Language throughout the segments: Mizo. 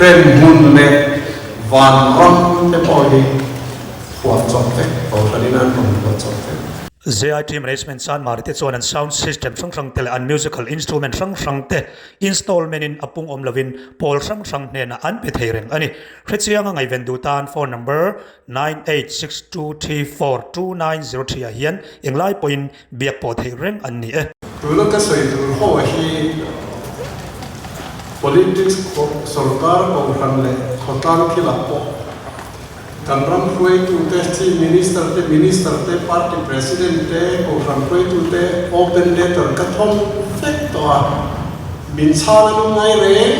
Hremhmun leh vanram te pawh hi phuahchawp vek, Kohhranin an rawn phuahchawp vek. JIT Management Chanmari te chuan an sound system hrang hrang te leh an musical instrument hrang hrang te installment in a pung awm lovin pawl hrang hrang hnenah an pe thei reng a ni. Hrechianga ngaihven duh tan phone number 9862342903 ah hian englai pawhin biak pawh theih reng an ni e. Tuna ka sawi tur ho hi politics sorkar kohhran leh khawtlang thilah pawh kan ram hruaitute, Chief Minister te, Minister te, Party President te, kohhran hruaitute open letter ka thawm vek tawh a, min chhan an awm ngai reng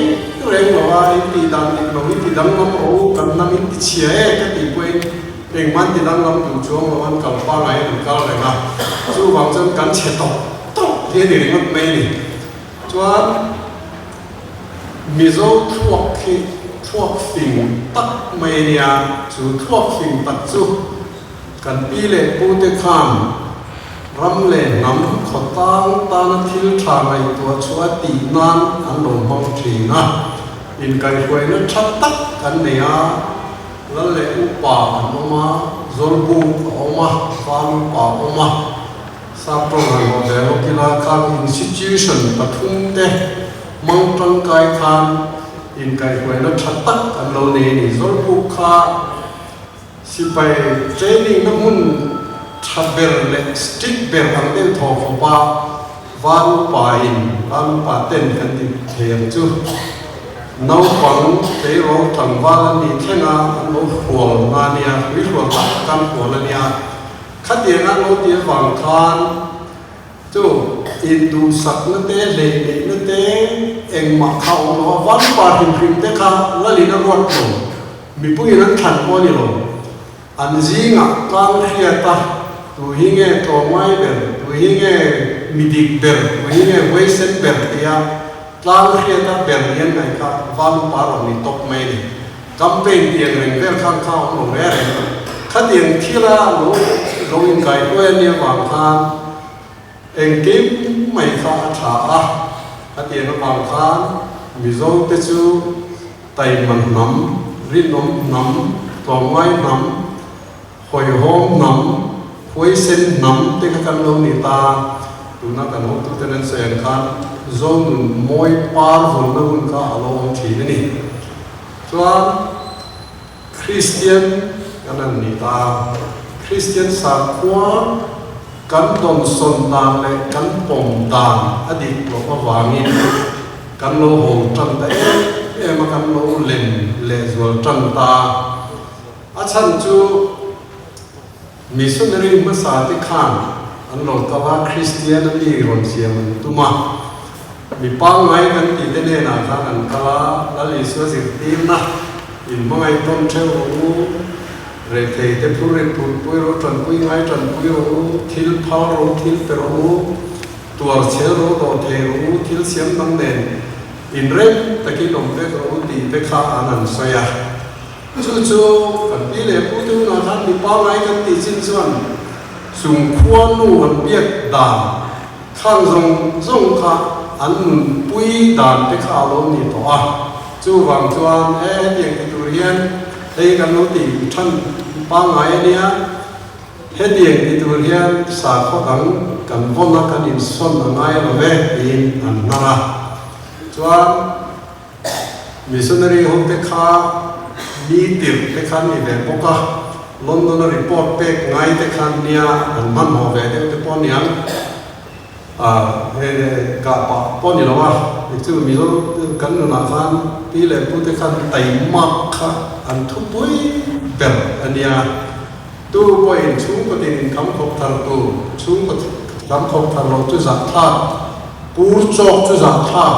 reng lo a, in tih dan dik lo, in ti danglam rawh u, kan hnam in ti chhia e ka tih pawhin Engmah ti danglam duh chuang lo an kal pangai an kal reng a, chuvang chuan kan chhe tawp tawp hi a ni ringawt mai a ni. Chuan Mizo thluak hi thluak fing tak mai a nia, chu thluak fing tak chu kan pi leh pu te khan ram leh hnam khawtlang tana thil tha ngaihtuah chhuah tih nan an lo hmang thin a, inkaihhruaina tha tak an nei a. Lal leh upa an awm a, Zawlbuk a awm a, Val upa a awm a, Sap tawng han rawh ve lawk ila khan institution pathum te hmang tangkai khan inkaihhruaina tha tak an lo nei a ni. Zawlbuk kha sipai training na hmun tha ber leh strict ber ang deuh thaw khawp a Val upa in val upa ten kan ti thei ang chu. Naupang tleirawl tlangval an nih thleng a, an lo hrual na nia, hrui hrual tak tak an hrual a nia. Khatiang an lo ti avang khan chu induhsakna te, hleihneihna te engmah kha a awm lo a, val upa hrim hrim te kha lalin a ruat lo, mipuiin an thlan pawh a ni lo. An zingah tlang hriat a, tu hi nge tlawmngai ber, tu hi nge mi dik ber, tu hi nge huaisen ber tia tlang hriat a ber hian ngaih kha val upa rawn ni tawp mai a ni. Campaign tiang reng vel khan kha awm lo reng reng. Khatiang thila lo lo inkaihruai a nia vang khan engkim mai kha a tha a, khatiang avang khan Mizo te chu Taima hnam, rinawm hnam, tlawmngai hnam, hawihhawm hnam, huaisen hnam te kha kan lo ni ta. Tuna kan hotuten an sawi ang khan Zonun mawi par vunna hun kha a lo awm thin a ni. Chuan Kristian kan han ni ta. Kristian sakhua kan dawnsawn dan leh kan pawm dan a dik loh avangin, Kan lo haw tan ta em em a, kan lo lem lehzual tan ta. A chhan chu missionary hmasa te khan an lo kal a, Kristian a mi rawn siam an tum a. Mi pangngai kan tih te hnenah khan an kal a, Lal Isua zirtirna in hmangaih tawn theuh rawh u, rethei te phur in phurpui rawh u, tanpui ngai tanpui rawh u, thil phal rawh u, thil pe rawh u, Tuar chhel rawh dawh thei rawh u, thil siam dang nen inrem takin awm vek rawh u tih te kha an han sawi a. Chu chu kan pi leh pu te hunah khan mi pangngai kan tih chin chuan chung khua nu an biak dan khang zawng zawng kha an nunpui dan te kha a lo ni tawh a. Chuvang chuan he hetiang ti tur hian hei kan lo tih than pangngai a nia. Hetiang ti tur hian sakhaw dang kan vawn a, kan insawn a ngai lo ve tiin an hnar a. Chuan missionary ho te kha mi tirh te khan ni ve bawk a, London a report pek ngai te khan nia an hmanhmawh ve deuh te pawh aniang. He kah pah pawh ni lo a, chu Mizo kan nunah khan pi leh pu te khan taimak kha an thupui ber a nia. Tu pawhin chhungkaw tin in kham khawp thar tu, chhungkaw kham khawp thar lo chu zah thlak, pur chawk chu zah thlak.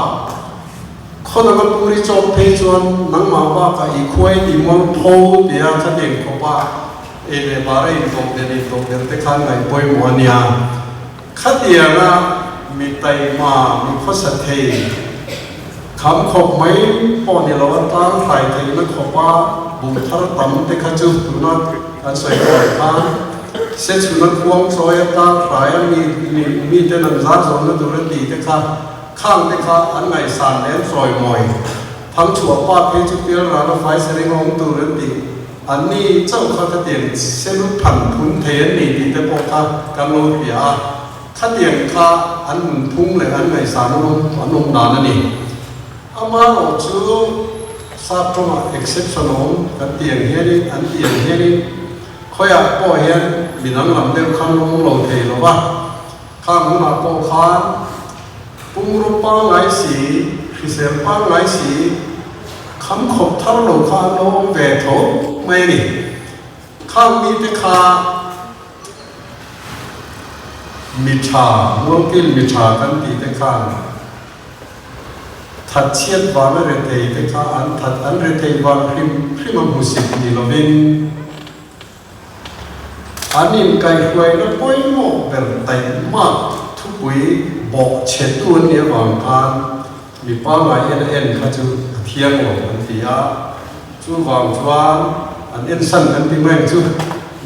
Khaw danga pur i chawk phei chuan nangmah bakah i khuai ti mawl tho tia khatiang khawpa ei leh bara intawhdelh intawhdelh te khan ngaih pawimawh a nia. Khatianga mi taima, mi khawsa thei, kham khawp mai pawh ni lo a tlang hlai theihna khawpa buh thar tam te kha chu tuna kan sawi kawi khan se chhuna khuang chawi a tlang hlai a mi miten an zar zawhna tur a tih te kha khang te kha an ngaihsan leh an chawimawi. Thangchhuah pa phei chu pialrala fai saring a awm tur an ti. Anni chauh kha khatiang selut phan phun thei an ni tih te pawh kha kan lo hria a, khatiang kha an nunphung leh an ngaihsan an awm an awm dan a ni. Amaherawh chu sap tawngah exception a awm kan ti ang hianin an ti ang hianin khawiah pawh hian mi danglam deuh khan awm lo thei lo va, khang hunah pawh khan Pumraw pangngai si, hrisel pangngai si, kham khawp thar lo kha an lo awm ve tho mai a ni. Khang mite kha mi tha, mualkil mi tha kan tih te khan thatchhiat vanga rethei te kha an that, an rethei vang hrim hrim a hmusit ni lovin, An inkaihhruaina pawimawh ber taihmak thupui bawh chhetu an nih avang khan mi pangngai en a en kha chu a thiang lo an ti a, chuvang chuan an ensan kan ti mai ang chu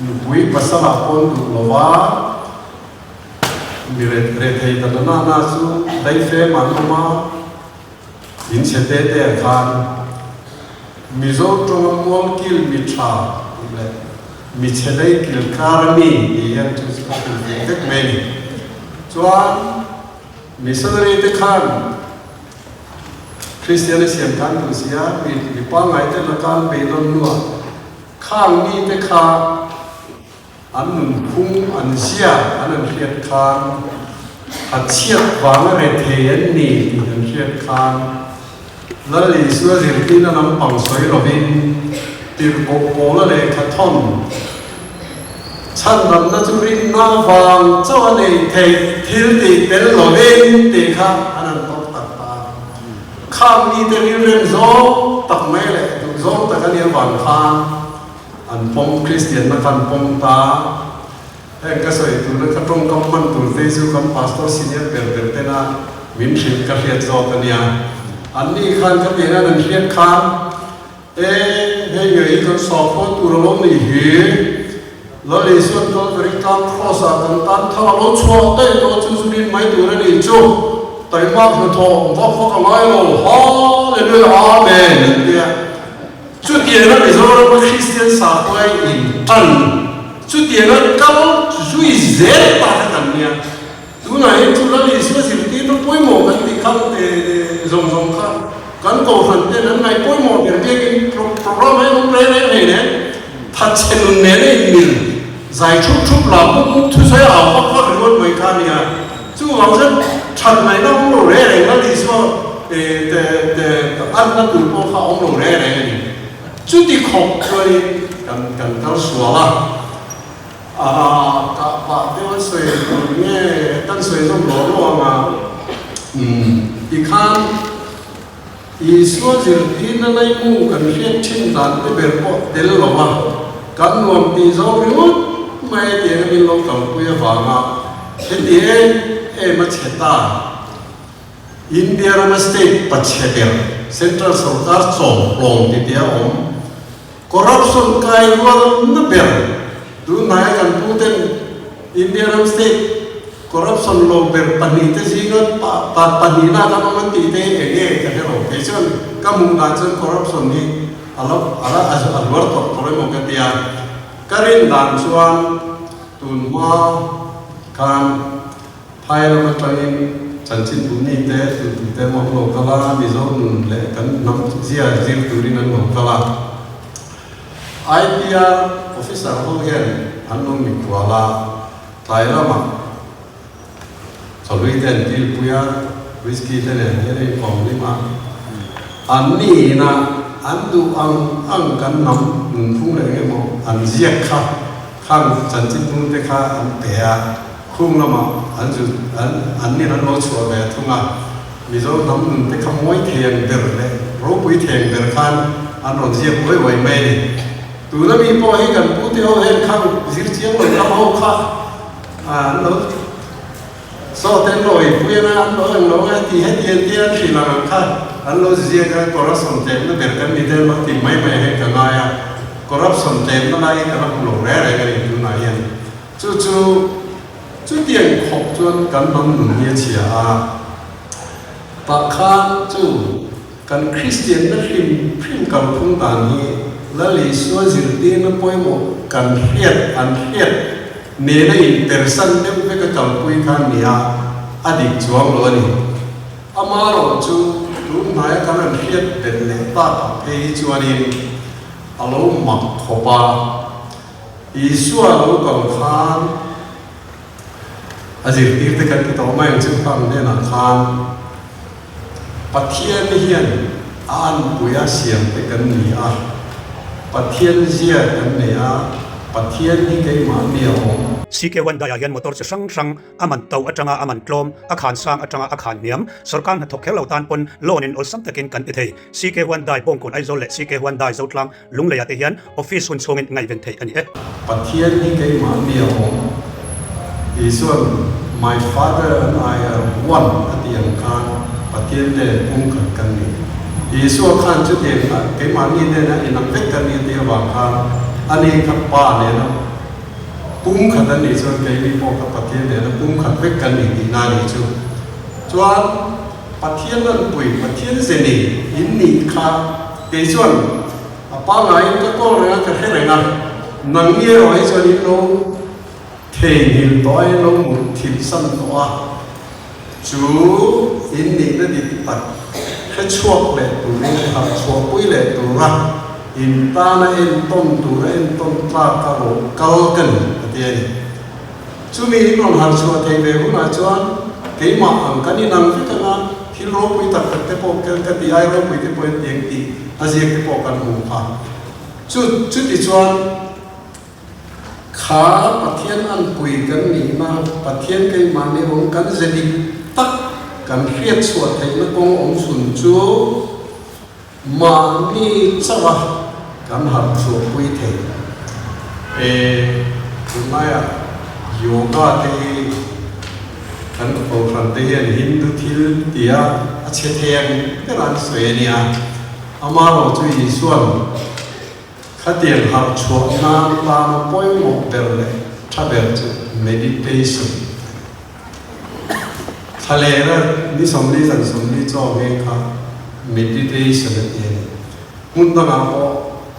nupui pasala pawn duh lova mi rethei ta na na chu daifem an awm a. In chhe te te ah khan Mizo tawnga mualkil mi tha tih leh mi chhe lei kil kar a mi tih hian chu chu a hrilh ve vek mai a ni. Chuan missionary te khan Kristian a siam khan duh si a, mi mi pangngai te laka an beidawn hnuah khang mi te kha An nunphung, an zia an an hriat khan a chhiat vanga rethei an ni tih an hriat khan Lal Isua zirtirna lampang sawi lovin tirhkoh pawla lehkha thawn chhandamna chu rinna vang chauh a nei theih thil tih tel lovin tih kha an han tawk tak ta a. Khang mite rilrem zawng tak mai leh duh zawng tak a nih avang khan An pawm Kristianna khan pawm ta. Heng ka sawi turna ka tawngkam hman tur te chu kan pastor senior ber ber tena min hrilh ka hriat zawk a nia. Anni khan ka tiang an hriat khan e hei ngei hi kan sawkhaw tur a lo nih hi. Lal Isuan Kalvari tlang cross ah kan tan thar a lo chhuah daih tawh chu zu rin mai tur a nih chu. Taimak hnathawh vak vak a ngai lo. Hallelujah Amen an tia. Chutianga Mizorama Kristian sakhua in tan, chutianga kal zui zel ta kha kan nia. Tunah hian chu Lal Isua zirtirna pawimawh kan tih kha zawng zawng kha kan kohhran ten an ngaih pawimawh ber biakin programme a awm reng reng hlei nen thatchhe nun nen a inmil zai thup thup la mup mup thusawi au vak vak ringawt mai kha a nia. Chuvang chuan that ngaihna awm lo reng reng Lal Isua te te anna tur pawh kha awm lo reng reng a ni. Chuti khawp chuanin kan kan kal sual a, ah kah pah deuh an sawi tur nge kan sawi zawm lawr lawr ang a, umm tikhan Isua zirtirna laimu kan hriat thin dan te ber pawh tel lo a, kan nuam tih zawng ringawt mai a tiang a min lo kalpui avanga heti em em a chhe ta. India rama state pachhe ber central sorkar chawmhlawm ti tia awm corruption kai rualna ber tunhnaia kan puten India ram state Corruption lo ber pahnihte zinga pahnihna kan awm an tih te hi eng nge ka hre lo. Kei chuan ka hmuh dan chuan corruption hi a lo a la a luar tawh tawh emaw ka ti a. Ka rin dan chuan tun hma khan phai lam atangin chanchin duhni te tu te emaw an lo kal a, Mizo nun leh kan hnam zia zir turin an lo kal a. IPR officer ho hian an lo mikhual a. Tlai lamah chawhlui te an kilpui a, whisky te nen hian a inkawm hlim a. An ni ina an duh ang ang kan hnam nunphung leh eng emaw an ziak kha khang chanchin hnung te kha an pe a, khung lamah an zu an an nin an lo chhuah ve thung a. Mizo hnam nun te kha mawi thei ang ber leh ropui thei ang ber khan an rawn ziak uai uai mai a ni. Tuna mi pawh hi kan pute ho hian khang zir chiang lo kam ho kha an lo saw te an lo eipui anga an lo eng lo anga heti heti an tia an hrilh ang ang kha an lo ziak a corruption tlemna ber kan ni te an lo ti mai mai hei ka ngai a corruption tlemna lai hi ka la hmu lo reng reng a ni tunah hian chu chu chutiang khawp chuan kan hnam nun hi a chhia a tah khan chu. Kan Kristianna hrim hrim kalphung dan hi Lal Isua zirtirna pawimawh kan hriat an hriat nena inpersan deuh vek a kalpui kha nia a dik chuang lo a ni. Amaherawh chu tun hnaia kan han hriat belh leh takah phei hi chuanin a lo mak khawp a. Isua lo kal khan a zirtirte kan ti tawh mai ang chu khang hnenah khan Pathian hian a anpui a siamte kan ni a, Pathian zia kan nei a, Pathian hi keimahni a awm. CK Hyundai-ah hian motor chi hrang hrang a man to atanga a man tlawm, a khan sang atanga a khan hniam, sorkar hnathawk kher lo tan pawn loan in awlsam takin kan ti thei. CK Hyundai Bawngkawn Aizawl leh CK Hyundai Zotlang Lungleiah te hian office hun chhungin ngaihven theih a ni e. Pathian hi keimahni a awm. Isuan My father and I are one a tih ang khan Pathian te pumkhat kan ni. Isua khan chutiang kha keimahni nena inang vek kan ni a tih avang khan ani kha Pa nena pumkhat an nih chuan keini pawh kha Pathian nena pumkhat vek kan ni tihna a nih chu. Chuan Pathian lanpui, Pathian ze nei in nih kha kei chuan a pangaiin ka kawl reng a, ka hre reng a, nang ni erawh hi chuan in lo theihnghilh tawh a, in lo mut thilh san tawh a, chu in nihna dik tak hre chhuak leh turin, harh chhuahpui leh tura in tana entawn tura entawn tlak a rawh kal ka ni, a ti a ni. Chumi in rawn harh chhuah thei ve hunah chuan keimah ang kan inang vek anga thil ropui tak tak te pawh kel ka ti ai ropui te pawh hetiang tih a ziak te pawh kan hmu kha. Chu chuti chuan kha Pathian anpui kan nihna, Pathian keimahni awm kan ze dik tak kan hriat chhuah theihna kawng awm chhun chu Mahni chauh a kan harh chhuahpui thei e. Tunlaiah yoga te hi kan kohhran te hian Hindu thil tia a chhe thei ang ber an sawi a nia. Amaherawh chu Isuan khatiang harh chhuah nan tana pawimawh ber leh tha ber chu meditation. Thlalera ni 40 zan 40 chaw nghe kha meditation a ti a ni. Hmun dangah pawh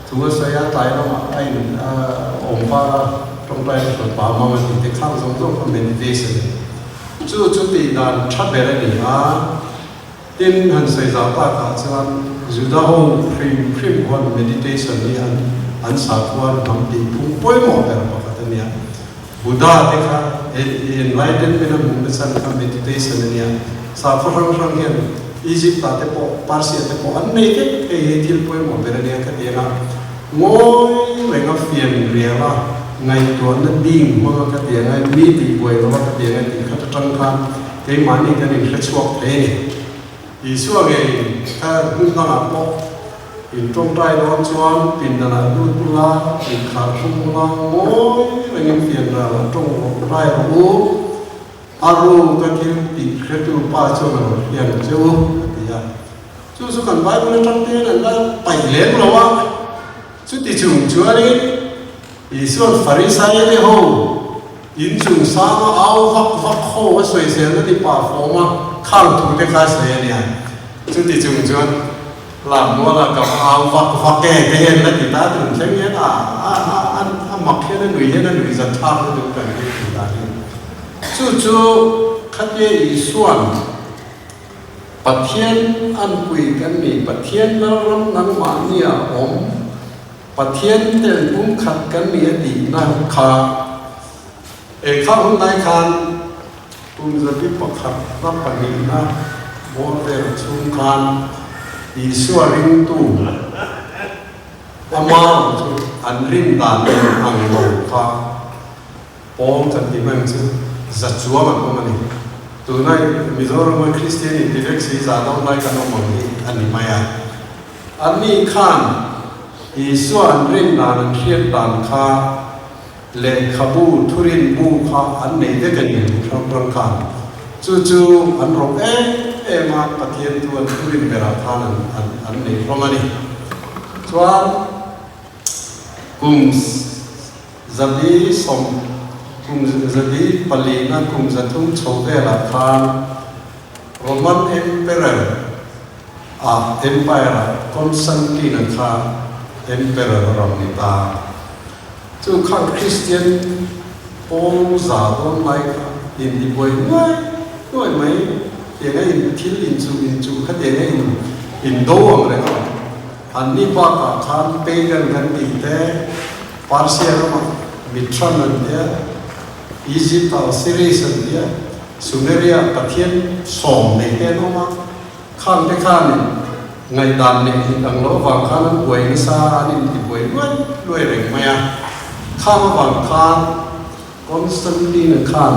thu a sawi a, tlai lamah a in awm var a, tawngtai a hruai pah mang a ti te khang zawng zawng kha meditation a ni. Chu chu tih dan tha ber a ni a, tin han sawi zau takah chuan Juda ho hrim hrim khuan meditation hi an an sakhuan hnam tih phung pawimawh ber pakhat a nia. Buddha te kha enlightenment a hmuh nachhan kha meditation a nia. Sakhaw hrang hrang hian Egypt ah te pawh Persia te pawh an nei vek hei hi thil pawimawh ber a nia ka ti anga ngawi reng a fian rial a ngaihtuahna ding hmang a ka ti anga mi tih buai lo a ka ti anga tih khat atang khan keimahni kan inhre chhuak thei a ni. Isua ngei kha hmun dangah pawh in tawngtai dawn chuan pindanah lut ula, inkhar khum ula, ngawi rengin fianral ah tawng rawh rai rawh u, a ru ka thil tih hretu pa chuan a rawn hliam che u, a ti a. Chu chu kan Bible atang te hian an la paih lem lo a, chuti chung chuanin Isua'n Farisai te ho in chung sanga au vak vak ho a sawiselna ni pah fawm a, khang thu te kha a sawi a nia. Chuti chung chuan Lammuala ka va au vak vak e te hian la ti ta tun thleng hian a a a a mak hian a nui hian a nui zat thlak lutuk kan ring tih dan hi. Chu chu khatia Isua'n Pathian anpui kan ni, Pathian Lalram nangmahnia awm, Pathian tel pumkhat kan ni a tihna kha e kha hun lai khan kum 101 na pahnihna bawr vel chhung khan Isua ringtu ama chu an rin dan nen ang lo kha pawl kan tih mai ang chu za chuang an awm a ni. Tunai Mizorama Kristian inti vek si za dawn lai kan awm ang hi a ni mai a. Anni khan Isua an rin dan an hriat dan kha lehkhabu thurin bu kha an nei vek a ni hrang hrang khan. Chu chu an rawk em em a, Pathian chu an thurin berah khan an an an nei hlawm a ni. Chuan kum 110, kum 400 na kum 300 chho velah khan Roman Emperor, Ah Empire ah Constantine-a kha Emperor a rawn ni ta. Chu khan Kristian pawl za dawn lai kha intibuai nuai nuai mai tiang a in thil inchuh inchuh kha tiang a in indo ang reng a. Anni bakah khan Pagan kan tih te, Persia ramah Mithran an tia, Egypt ah Osiris an tia, Sumeria ah Pathian sawm nei te an awm a. Khangte khanin ngaihdan leh hlim ang loh avang khan an buai nasa a, an intibuai luai luai reng mai a. Khang avang khan Constantine-a khan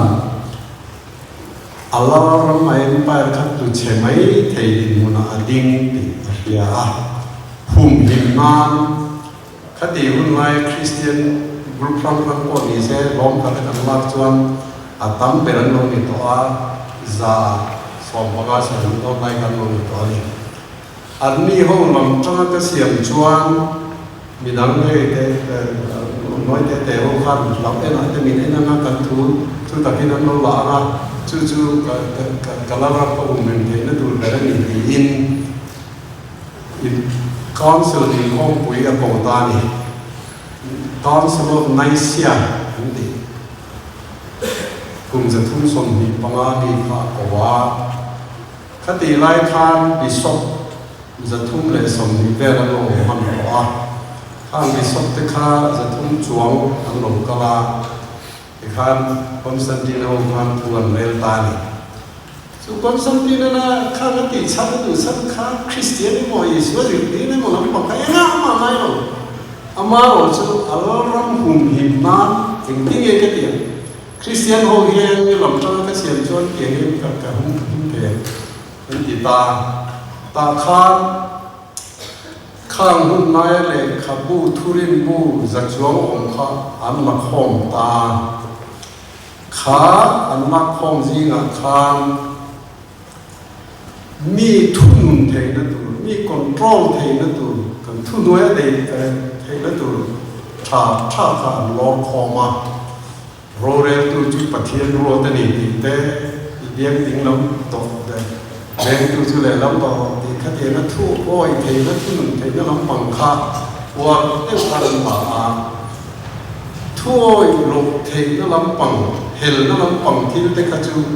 a lal ram a empire kha tlu chhe mai thei dinhmunah a ding tih a hria a. Humhim nan khati hun lai Christian group hrang hrang pawh ni se lawm khat a kan lak chuan a tam ber an lo ni tawh a, 150 sarih dawn lai khan lo ni tawh a ni. Anni ho lam tanga ka siam chuan midang hei te nawi te te ho khan hlauh enah te min en anga kan thu chu takin an lo la ang a, chu chu ka la ram ka um reng theihna tur ber a ni tiin in Council inkhawmpui a ko ta a ni. Council of Nicaea an ti. Kum 325 mi kha a ko a, khatih lai khan Bishop 320 vel an lo awm hman tawh a, khang Bishop te kha 300 chuang an lo kal a, tikhan Constantine ho khan thu an rel ta a ni. Chu Constantine-a khan a tih chhan a duh chhan kha Kristian emaw Isua zirtir emaw lampang kha engah mah ngai lo. Amarawh chu a lalram humhim nan engtin nge ka ti ang? Kristian ho hian mi lam tanga ka siam chuan tiang hian ka ka hum hum thei ang an ti ta. Tah khan khang hun laia lehkhabu thurinbu za chuang awm kha an la khawm ta. Kha an lakkhawm zingah khan mi thunun theihna tur, mi control theihna tur, kan thuhnuai a nei theihna tur tha tha kha an lawr khawm a. Roreltu chu Pathian ruat a ni tih te, i biang ding lam tawh te, vengtu chu lehlam tawh rawh tih khatianga thu awi theihna, thunun theihna lampang kha uar deuh khan an dah a. Thuawi loh theihna lampang, helna lampang thil te kha chu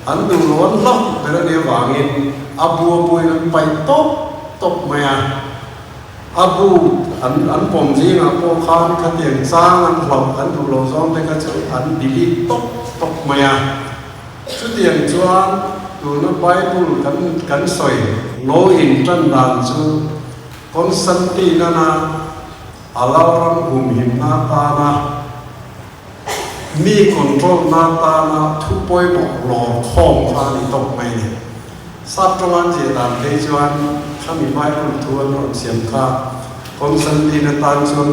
an duh lo an hlauh ber a nih avangin a bu a buin an paih tawp tawp mai a. A bu an an pawm zingah pawh khan khatiang chang an hlauh an duh loh zawng te kha chu an delete tawp tawp mai a. Chutiang chuan tuna Bible kan kan sawi lo intan dan chu Constantine-ana A lalram humhimna atana mi control na atana thu pawimawh lawr khawm kha a ni tawp mai a ni. Sap tawnga an ziah dan phei chuan khami Bible thu an rawn siam kha Constantine atan chuan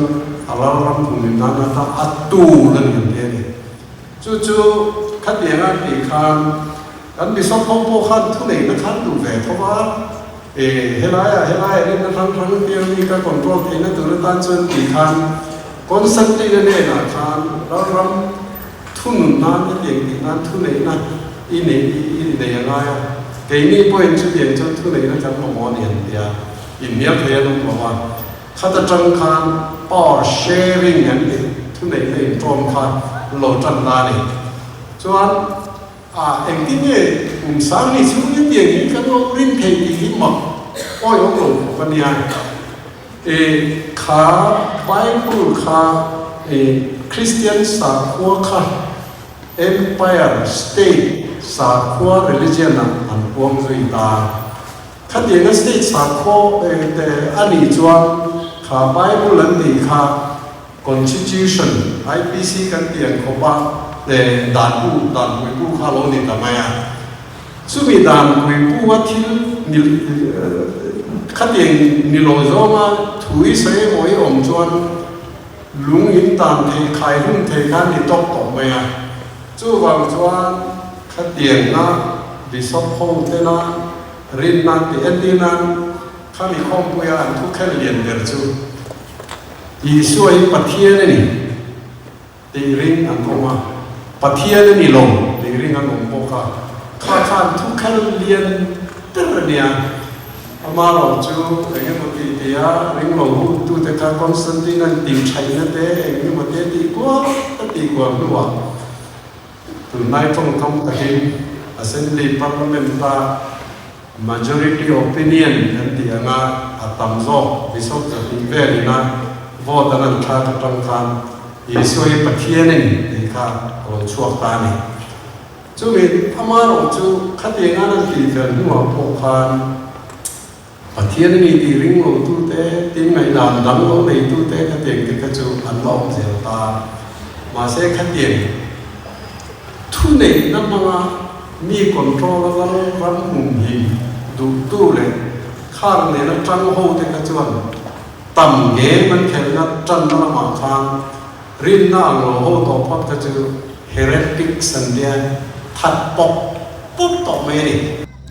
a lalram humhimna atan a tool a ni an ti a ni. Chu chu khatiang a tih khan kan Bishop ho pawh khan thuneihna khan duh ve tho a, e helaiah helaiah rinna hrang hrang tir mi ka control theihna tur atan chuan tih khan Constantine-a hnenah khan lalram thunun nan hetiang tih nan thuneihna i neih i nei a ngai a, keini pawhin chutiang chuan thuneihna kan mamawh a ni an ti a, inhnial thei an awm lo a. Khat atang khan power sharing an tih thuneihna intawm kha lo tan ta a ni. Chuan a engtin nge kum sang ni chhung hi tiang hi kan lo rin thei tih hi mak awihawm lo khawp a nia. E kha Bible kha e Christian sakhua kha Empire state sakhua religion ah an puang zui ta. Khatianga state sakhaw te a nih chuan kha Bible an tih kha Constitution, IPC kan tih ang khawpa dan bu, dan pui bu kha a lo ni ta mai a. Chumi dan pui bu a thil ni khatiang ni lo zawnga thu i sawi emaw i awm chuan lung in tan thei, khai hlum thei kha a ni tawk tawh mai a. Chuvang chuan khatiangna Bishop ho tena rinna tih entir nan khami khawmpuia an thu khelh lian ber chu Isua hi Pathian a ni tih ring an awm a, Pathian a ni lo tih ring an awm bawk a, kha kha an thu khelh lian ber a nia. Amaherawh chu eng emaw tih tia ring lo hu tute kha Constantine an tihṭhaihna te eng emaw te tih kual a tih kual hnuah tunlai tawngkam takin Assembly Parliament a Majority opinion kan tih anga a tam zawk Bishop 200 vel ina vote an an thlak atang khan Isua hi Pathian a ni tih kha a lo chhuak ta a ni. Chumi amaherawh chu khatiang an an tih fel hnuah pawh khan Pathian a ni tih ring lo tute, tin ngaihdan dang lo nei tute khatiang te kha chu an la awm zel ta. Mahse khatiang thuneihna hmanga mi control a lal ram humhim duhtu leh khar nena tang ho te kha chuan tam ngem an khelhna tanna lamah khan rinna ang lo ho tawh phawt kha chu heretics an nia that pawp pawp tawh mai a ni.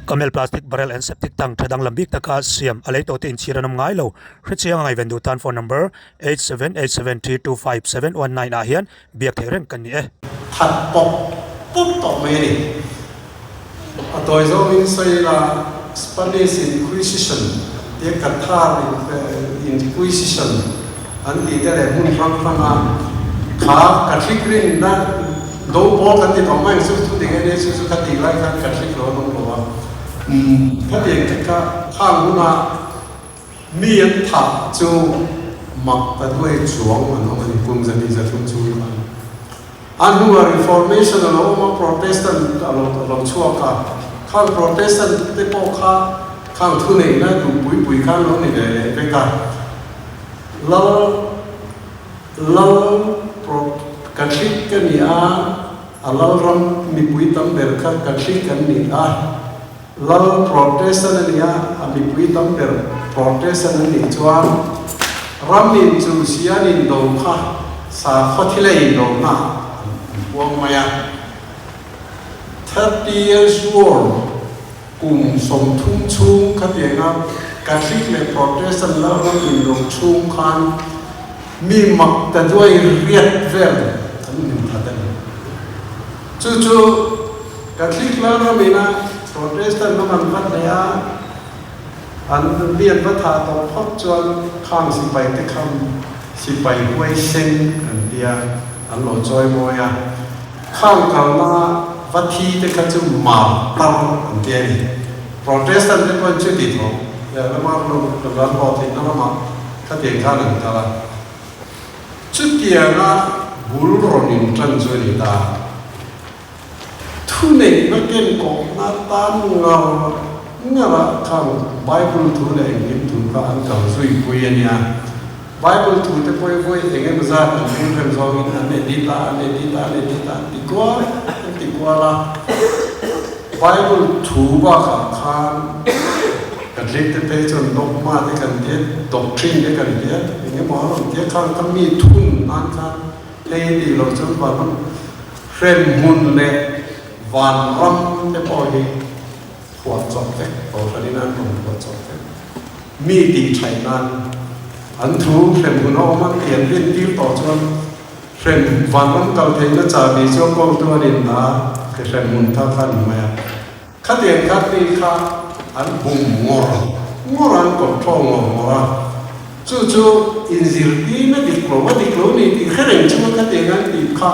Camel plastic barrel and septic tank tha danglam bik taka siam a lei tawh te inchhir an awm ngai lo. Hrechiang a ngaihven duh tan phone number 8787325719 ah hian biak theih reng kan ni e. That pawp pawp tawh mai a ni. A tawi zawngin sawi ila Spanish Inquisition tia Cathar Inquisition an tih te leh hmun hrang hranga kha Catholic rinna do pawl kan ti tawh mai ang chu thu ding ania chu chu kha tih lai khan Catholic lo an awm lo a. Khatiang te kha khang huna Mi an thah chu mak ta duai chuang an awm a ni, kum 230 chhung khan. A hnuah Reformation a lo awm a, Protestant a lo a lo chhuak a, khang Protestant te pawh kha khang thuneihna duh pui pui khan lo ni ve leh vek a. Lal Lal Pro Catholic ka ni a, a Lalram mipui tam ber kha Catholic an ni a. Lal Protestant a nia, a mipui tam ber Protestant an nih chuan ram in chu sian in do kha sakhaw thil a indona an puang mai a. 30 Years War kum 30 chhung khatianga Catholic leh Protestant lal ram indo chhung khan mi mak ta duai riat vel an inthat a ni. Chu chu Catholic lalram ina Protestant lam an va hneh a, an mi an va thah tawh phawt chuan khang sipai te kham sipai huaisen an tia an lo chawi mawi a, khang kalna va thi te kha chu martar an tia a ni. Protestant te pawhin chuti tho lehlam a ran hlawh theihna lamah khatiang khan an kal a. Chutianga bul rawn intan chu a ni ta. Thuneihna kenkawhna tan ngar ngarah khan Bible thu leh engkim thu kha an kal zui pui a nia. Bible thu te pawh hi vawi eng emaw zat an ring rem zawngin an edit a, an edit a, an edit a, an ti kual an ti kual a. Bible thu bakah khan Catholic te phei chuan dogma te kan tia, doctrine te kan tia, eng emaw an rawn tia khan ka mi thun nan khan hei tih loh chuan vanram hremhmun leh vanram te pawh hi phuah chawp vek kohhranin an rawn phuah chawp vek. Mi tih thaih nan an thu hremhmun a awm a tih an rin tir tawh chuan hrem vanram kal theihna chahbi chu a kawltu a rinna a hremhmun kha kha a ni mai a. Khatiang kha mi kha an bum ngawr ngawr a, an control ngawr ngawr a, chu chu inzirtirna dik lo, a dik lo ni tih hre reng chunga khatiang an tih kha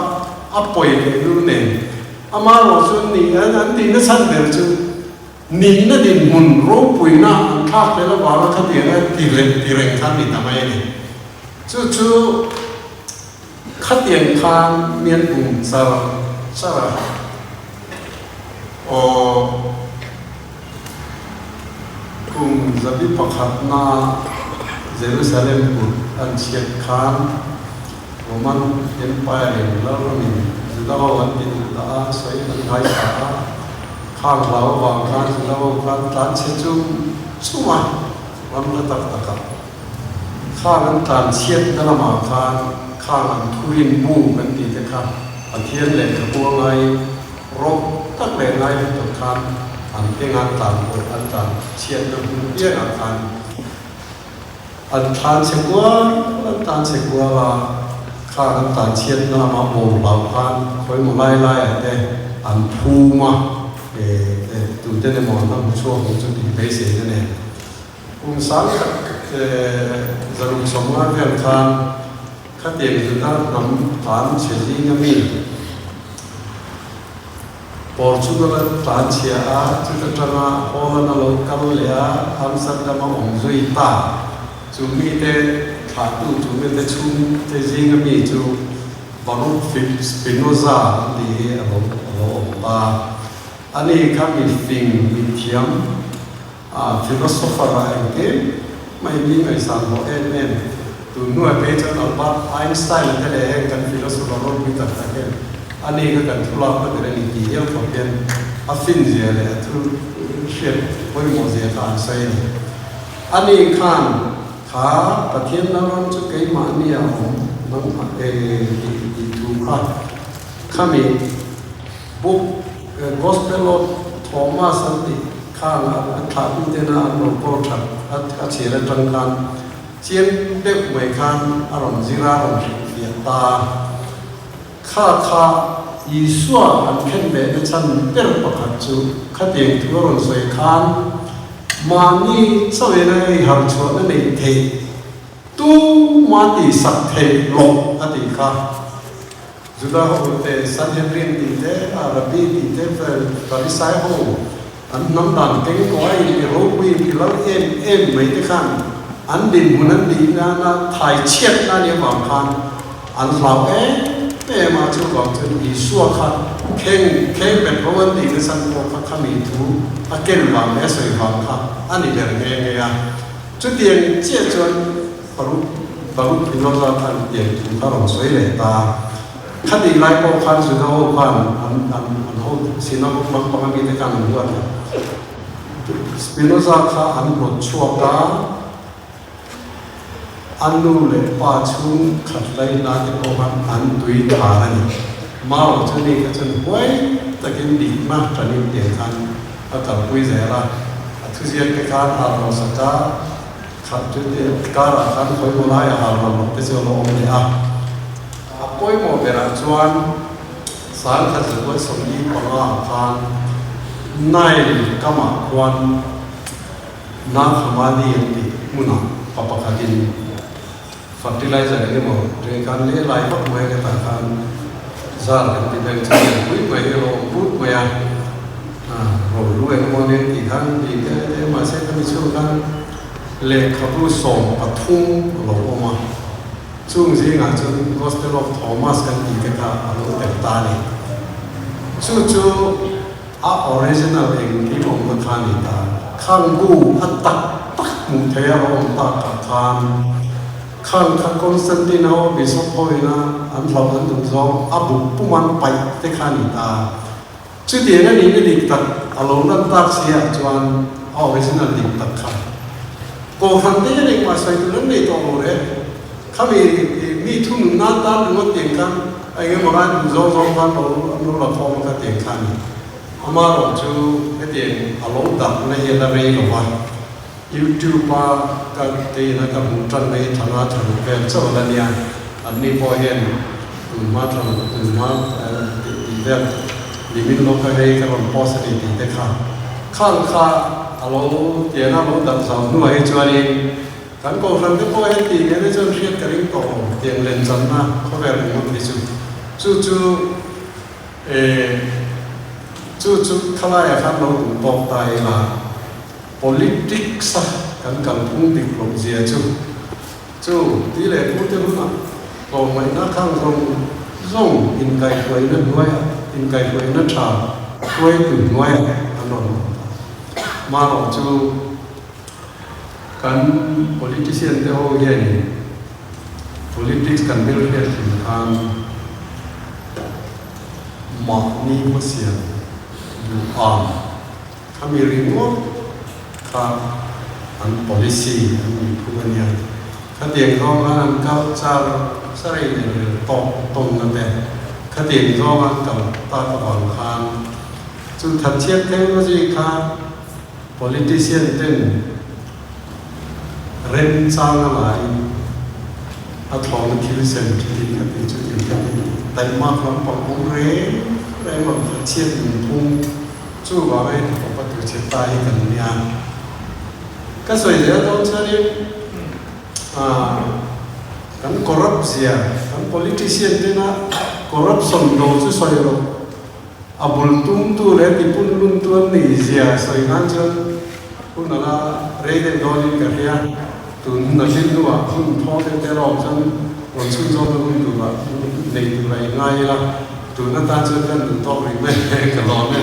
a pawi leh lul nen. Amaherawh chu ni an an tihna chhan ber chu nihna dinhmun ropuina an thlak tel avanga khatiang a ti reng ti reng kha a ni ta mai a ni. Chu chu khatiang khan mi an bum char char a. Aw, kum 101na Jerusalem kut an chhiat khan Roman Empire in lalramin Juda ho an ti duh dah a, sawi an ngaithla a, khang hlau avang khan Juda ho khan tlan chhe chum chum a, ram la tak tak a. Khang an tlan chhiatna lamah khan khang an thurin bu kan tih te kha Pathian lehkhabu a ngai rawk tak leh ngai lutuk khan an keng an tlan pawh an tlan chhiatna hmun piangah khan an thlan chhe kual an tlan chhe kual a, khang an tlan chhiatna lama bawm hlau khan khawimaw lai laiah te an phum a, tute emaw an la hmu chhuak ang chu tih beiseina nen. Kum 1650 vel khan khatiang Juda hnam tlan chhe zinga mi Portugal a tlan chhia a, chuta tanga Holland a lo kal leh a, Amsterdam a awm zui ta. Chu mite thlahtu, chu mite chhungte zinga mi chu Baruch Spinoza an tih hi a lo awm ta. Ani kha mi fing, mi thiam. A philosopher a engkim mai mi ngaihsan hlawh em em. Tun hnuai phei chuan Albert Einstein te leh heng kan philosopher ropui tak tak hian a ni kha kan thu lakna ber a ni tih hial khawp hian a fin zia leh a thu hriat pawimawh zia kha an sawi a ni. A ni khan kha Pathian lalram chu keimahni a awm nangmah e tih tih thu kha khami Book Gospel of Thomas an tih khan a thlahtu tena an lo kawl that a chhiar atang khan chiang deuh mai khan a rawn zir a, rawn hrilhfiah ta. Kha kha Isua an khen lehna chhan ber pakhat chu khatiang thu a rawn sawi khan mahni chauhin a ei harh chhuahna neih theih tuma tihsak theih loh a tih kha. Juda ho te, Sanhedrin tih te, Rabbi tih te, Pharisai ho an hnam dan keng tawh a inti ropui, inti lal em em mai te khan an dinhmun an nih nana thai chhiatna a nih avang khan an hlau em em a, chuvang chuan Isua kha kheng kheng bet ro an tih nasa pawh kha khami thu a ken vang leh a sawi vang kha a ni ber nghe nghe a. Chutiang chiah chuan Baruch Baruch Spinoza khan tiang thu kha rawn sawi leh ta. Khatih lai pawh khan Juda ho khan an an an ho synagogue lampang ami te khan an huat a. Spinoza kha an hnawt chhuak a, a nu leh pa chhung khat laina te pawh khan an tui than a ni. Mao chu ni kha chuan huai takin dikna tanin tiang khan a kalpui zel a. A thuziak te khan a rawn sak a. Khat chu te karah khan pawimawh lai a hal rawh loh te chu a lo awm leh a. A pawimawh berah chuan 1975 ah khan Nile kamah khuan Nag Hammadi an tih hmunah pa pakhatin fertilizer eng emaw ṭe khan leh lai vak mai ka tah khan zar kan ti vel chu lian pui mai hi a lo awm put mai a, ro lu eng emaw nen tih khan ti te te mahse ka mi chhung khan lehkhabu 13 a lo awm a, chung zingah chuan Gospel of Thomas kan tih te kha a lo tel ta a ni. Chu chu a original engkim awmna kha a ni ta. Khang bu a tak tak hmuh theih a lo awm tak ah khan khang kha Constantine ho bishop ho ina an hlauh an duh zawng a bu pum an paih te kha a ni ta. Chutiang a nihna dik tak a lo lan tak si ah chuan a original dik tak kha Kohhran te hian engmah sawi tur an nei tawh lo reng. Khami mi thunun nan tan ringawt tiang khan a eng emaw lai duh zawng zawng khan lo an lo la khawm a kha tiang kha a ni. Amaherawh chu hetiang a lo darhna hi a la rei lo va, YouTube a ka keina ka hmuh tan mai thanga tha ruk vel chauh a la nia. Anni pawh hian tunhma tha ruk tunhma tih vel nimin lawka hei ka rawn post a ni tih te kha khang kha a lo tiang a lo darh zau hnuah hi chuanin Kan kohhran te pawh heti nge te chuan hriat ka ring tawh lo tiang lemchanna khawvel ringawt hi chu. Chu chu eh chu chu khalaiah khan lo duh tawk ta ila politics a kan kalphung dik loh zia chu chu ti leh pu te hunah tlawmngaihna khang zawng zawng inkaihhruaina hnuaiah inkaihhruaina tha hruaitu hnuaiah an rawn awm ta. Marawh chu. Kan politician te ho hianin politics kan hmelhriat hlim khan mahni hmasiam duh ang khami ringawt kha an policy an nih phung a nia. Khatiang zawng khan an kal char char in enrel tawk tawnna te khatiang zawng an kal tak avang khan chu thatchhiat technology kha Politician ten remchang a laiin a thlawna thil sem thilin kha ti chu tin kha ti taihmak lampang awm reng reng lo kha chhiat nunphung chuvanga heti khawpa tuichhe ta hi kan nia. Ka sawi zel dawn chuanin kan corrupt zia, kan politician tena corruption do chu sawi loh, a bul tumtu leh tipun luntu an nei zia sawi nan chuan hun a la rei deuh dawnin ka hria. Tun hun a hlim hnuah hun thaw deuh te erawh chuan rawn chhunzawmna hun tura nei tura i ngai ila, tun atan chuan kan duh tawk rih mai ka lawm e.